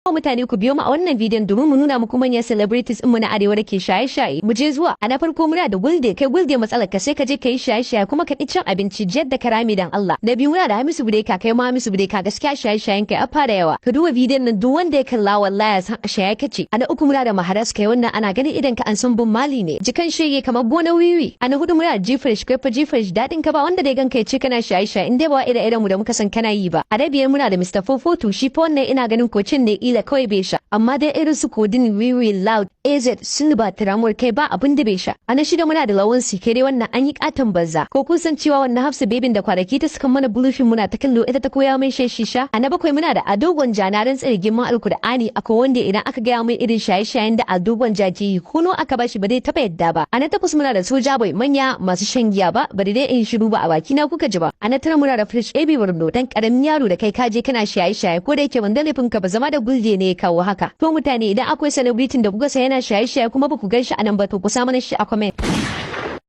Mutane, ku biyo mu a wannan bidiyon domin mu nuna muku manyan celebrities mu na arewa da ke shaye-shaye. Mu je zuwa. A na farko muna da Gulde. Kai Gulde, matsalar ka sai ka je ka yi shaye-shaye kuma ka cin abinci jiyar da karami dan Allah. Na biyu muna da Hamisu Breaker. Kai ma Hamisu Breaker, gaskiya shaye-shayen kai a fara yawa. Ka duba bidiyon nan, duk wanda ya kalla wallahi ya san a shaye kace. A na uku muna da Maharas. Kai wannan ana ganin idan ka an san bun mali ne. Jikan shege kamar gona wiwi. A na hudu muna da G-Fresh. Kai fa G-Fresh, dadin ka ba wanda dai ganka ya ce kana shaye-shaye in dai ba ire-iren mu da muka san kana yi ba. A na biyar muna da Mr. Fofotu. Shi fa wannan ina ganin kocin ne ila kawai bai sha. Amma dai irin su codeine, wiwi, loud, AZ, silba, tramol, kai ba abin da bai sha. A na shida muna da Lawan Ke. Dai wannan an yi katon banza. Ko kun san cewa wannan Hafsa bebin da kwanaki ta saka mana bulufin muna ta kallo, ita ta koya mai shan shisha? A na bakwai muna da Ado Gwanja. Na rantsa da girman Alkur'ani, akwai wanda idan aka gaya mai irin shaye-shayen da Ado Gwanja ke yi, kuno aka bashi ba zai taba yadda ba. A na takwas muna da Soja Boy. Manya masu shan giya ba, bari dai in shiru ba, a baki na kuka ji ba. A na tara muna da Fresh AB Borno. Dan karamin yaro da kai kaje kana shaye-shaye, ko da yake ban da laifin ka ba, zama da Gulde ne ya kawo haka. To mutane, idan akwai celebrity da kuka san yana shaye-shaye kuma ba ku gan shi a nan ba, to ku sa mana shi a comment.